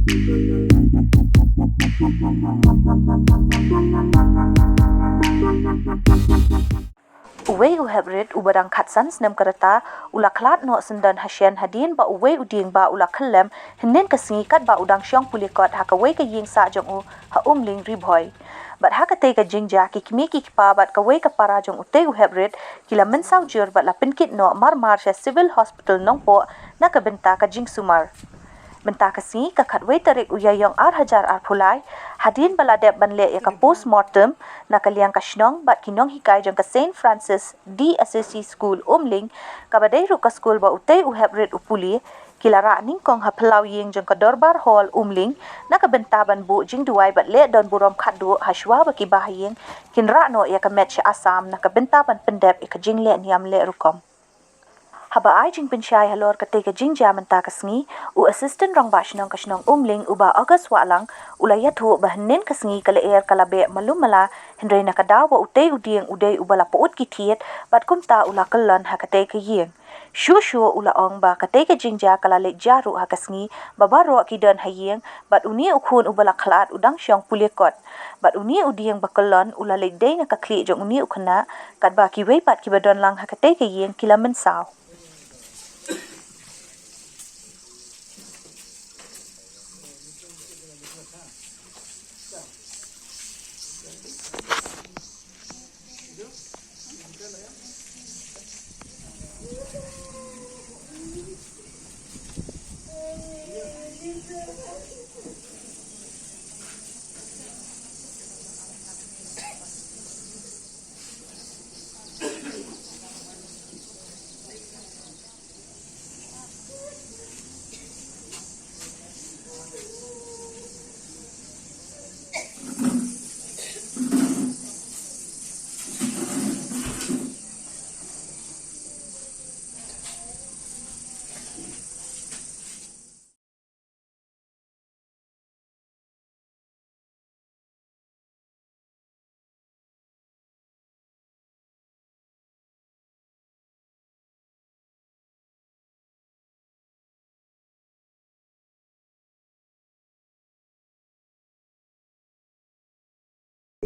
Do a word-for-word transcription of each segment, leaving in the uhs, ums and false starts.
Uwei u heprit uba dang khatsan snem ka rta u la khlad noh syndon ha shen hadien ba uwei u dieng ba u la khyllem hynnin ka sngi katba u dang shong pule kot ha kawei ka ïing sah jong u ha Umling, Ri Bhoi. Bad ha katei ka jingjia ki kmie ki kpa bad kawei ka para jong utei u heprit ki la mynsaw jur bad la pynkit noh marmar sha Civil Hospital Nongpoh na ka bynta ka jingsumar. Mynta ka sngi ka khatwei tarik u Ïaïong ar hajar arphew lai, hadien ba la dep ban leh ïa ka postmortem na ka liang ka shnong bad ki nonghikai jong ka Saint Francis de Assisi School Umling, kaba dei ruh ka skul ba utei u heprit u pule, ki la rah nyngkong ha phyllaw ïing jong ka Dorbar Hall Umling na ka bynta ban buh jingduwai bad leh don burom khatduh hashwa ba ki bahaïing kin rah noh ïa ka met sha Assam na ka bynta ban pyndep ïa ka jingleh niam leh rukom. Haba ai jingpynshai halor katei ka jingjia mynta ka sngi, u Assistant Rangbah Shnong ka shnong Umling, u Bah August Wahlang, u la ïathuh ba hynnin ka sngi ka lyer ka la beh malu mala, hynrei na ka daw ba utei u dieng u dei uba la pyut ki thied bad kumta u la kyllon ha katei ka ïing. Shuh shuh u la ong ba katei ka jingjia ka la leit jia ruh ha ka sngi ba baroh ki don ha ïing, bad une u khun uba la khlad u dang shong pule kot. Bad une u dieng ba kyllon u la leit dei na ka khlieh jong une u khynnah, katba kiwei pat kiba don lang ha katei ka ïing ki la mynsaw.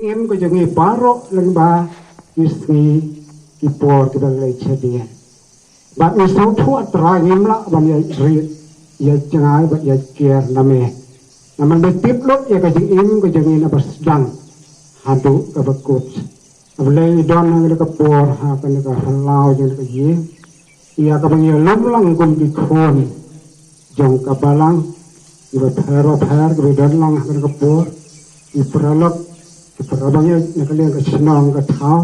Im ka jong ngi baroh lyngba ki sngi ki por kiba leit shadien. Bad ngi sngewthuh Trai ngim lah ban ïa rit, ïa jngai bad ïa kiar na me. Namar me tip lut ïa ka jingim ka jong ngi naba sdang haduh kaba kut. A Blei don ha kane ka por ha kane ka phyllaw jong ka ïing. Ïa kaba ngi lum lang kum ki khun jong ka balang, kiba pher ba pher kiba don lang ha kane ka por, ki paralok, ki parabangeit na ka liang ka shnong ka thaw,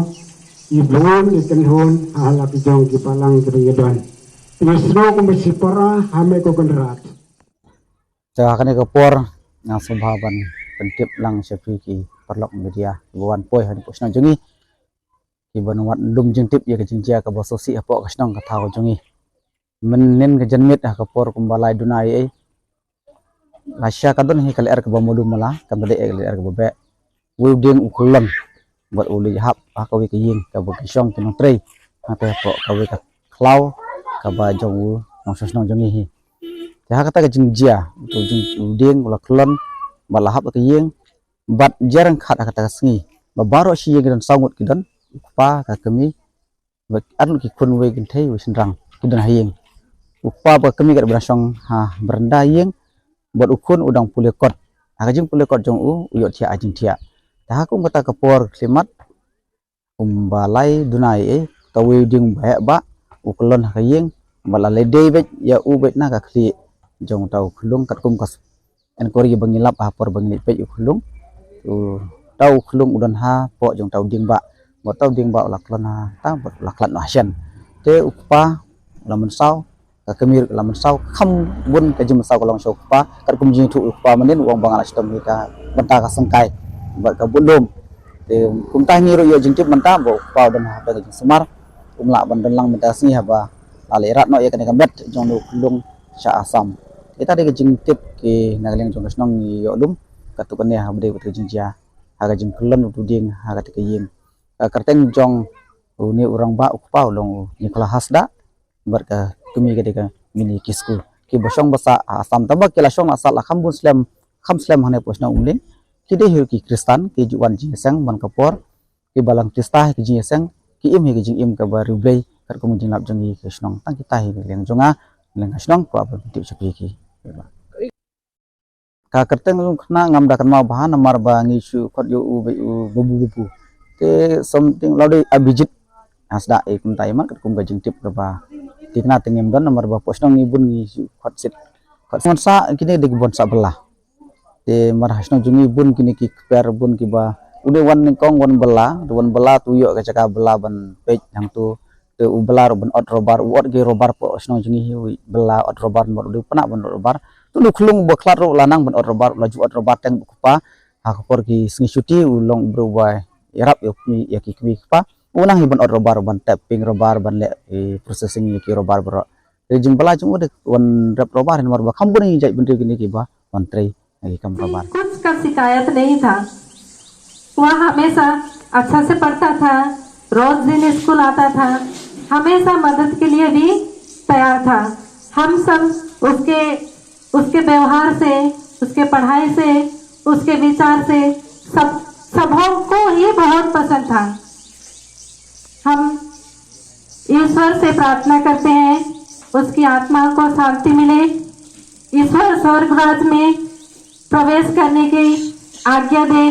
ki bun ki kynhun ha la ki jong ki balang kiba ngi don. Ngi sngew kum ba shipara ha me ko Kynrad. Te ha kane ka por nga sngewbha ban pyntip lang sha phi ki paralok media kiba wan poi ha kane ka shnong jong ngi, kiba nang wat lum jingtip ïa ka jingjia kaba sngewsih hapoh ka shnong ka thaw jong ngi. Mynnin ka janmiet ha ka por kumba lai duna ei ei, lashai ka don hi ka lyer kaba malu mala, kam da dei ka lyer kaba beh. Uwei u dieng u kyllon bad u leit hap ha kawei ka ïing kaba ki shong ki nongtrei hangtei hapoh kawei ka khlaw kaba jong u nongshong shnong jong ngi hi. Te ha kata ka jingjia, uto u dieng u la kyllon bad la hap ha ka ïing, bad jia ryngkat ha kata ka sngi ba baroh shi ïing ki don saw ngut ki don, u kpa, ka kmie, bad arngut ki khun, wei kynthei wei shynrang ki don ha ïing. U kpa bad ka kmie ka dang shong ha baranda ïing, bad u khun u dang pule kot. Ha ka jingpule kot jong u, u ïohthiah ha jingthiah. Te ha kum kata ka por khyllipmat, kumba lai duna ei ei, kawei u dieng ba heh bah u kyllon ha ka ïing, bad la leit dei beit ïa u beit na ka khlieh jong uta u khyllung katkum ka enquiry ba ngi lap ha por ba ngi leit peit u khyllung. Uta u khyllung u don hapoh jong uta u dieng bah. Bad uta u dieng bah u la kyllon hangta bad u la khlad noh ha shen. Te u kpa u la mynsaw, ka kmie ruh ka la mynsaw, kham bun ka jingmynsaw ka long sha u kpa, katkum jingïathuh u kpa mynnin u ong ba nga la shitom hi ka bynta ka syngkai bad ka budlum. Te kumta ngi ruh ïoh jingtip mynta ba u kpa u don hapdeng ka jingsumar, um lah ban don lang mynta ka sngi haba la leit rat noh ïa kane ka met jong u khyllung sha Assam. Ita dei ka jingtip ki na ka liang jong ka shnong ngi ïoh lum katto katne ha ba dei kata ka jingjia ha ka jingkyllon uto u dieng ha kata ka ïing. Ka kyrteng jong une u rangbah u kpa u long u Nicola Hasda, bad ka kmie ka dei ka Mini Kisku. ki ba shong ba sah ha Assam, tang ba ki la shong la sah la kham bun slem, kham slem hangne ha shnong Umling. Ki dei hi ki Khristan, ki ju wan jingïaseng man ka por, ki ba lang Khrista hi ki jingïaseng, ki im hi ki jingim ka ba riewblei, katkum jinglap jong ngi ki shnong. Tang kita hi ki liang jong nga, liang ka shnong, kwah ban tip sha phi ki. Ka kyrteng jong kane ngam da kynmaw bha namar ba ngi shu khot ïa u ba u Babu Babu. Te something la u dei Abhijit Hasda, e kumta ïa man katkum ka jingtip ka ba. Te kane te ngim don namar ba ha shnong ngi bun ngi shu khot sit. Khot sit sa kine dei ki bun sah bylla. Te namar ha shnong jong ngi bun kine ki kper bun ki ba. U dei wan nyngkong wan bylla, te wan bylla te u ïoh ka jaka bylla ban peit hangto. Te u bylla ruh ban ot rubber, u ot ki rubber, ha shnong jong ngi hi u bylla ot rubber, namar u dei u pynah ban ot rubber. Te u khlung ba khlad ruh la nang ban ot rubber, la ju ot rubber teng ba kpa. Ha ka por ki sngi shuti u long u briew ba ïarap ïa u kmie, ïa ki kmie ki kpa. U nang hi ban ot rubber, ban tapping rubber, ban leh, eh, processing ïa ki rubber baroh. Te jingbylla jong u dei wan rep rubber, namar ba kham bun ïa ki jait bynriew kine ki ba wan trei ïa ki kam rubber. कुछ का शिकायत नहीं था। वह हमेशा अच्छा से पढ़ता था, रोज दिन स्कूल आता था, हमेशा मदद के लिए भी तैयार था। हम सब उसके, उसके व्यवहार से, उसके पढ़ाई से, उसके विचार से सब, सबों को ही बहुत पसंद था। हम ईश्वर से प्रार्थना करते हैं, उसकी आत्मा को शांति मिले, ईश्वर स्वर्गराज में प्रवेश करने की आज्ञा दे।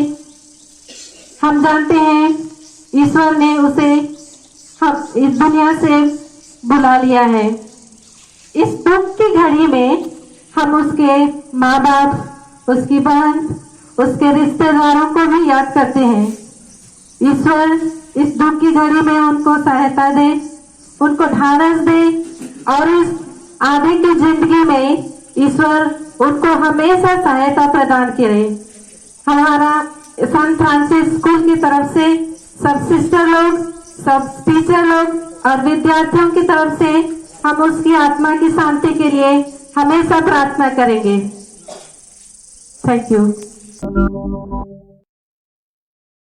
हम जानते हैं ईश्वर ने उसे हम इस दुनिया से बुला लिया है। इस दुख की घड़ी में हम उसके माँ बाप, उसकी बहन, उसके रिश्तेदारों को भी याद करते हैं। ईश्वर इस दुख की घड़ी में उनको सहायता दे, उनको ढाढ़स दे और इस आगे की जिंदगी में ईश्वर उनको हमेशा सहायता प्रदान करे। हमारा संत फ्रांसिस स्कूल की तरफ से सब सिस्टर लोग, सब टीचर लोग और विद्यार्थियों की तरफ से हम उसकी आत्मा की शांति के लिए हमेशा प्रार्थना करेंगे। थैंक यू।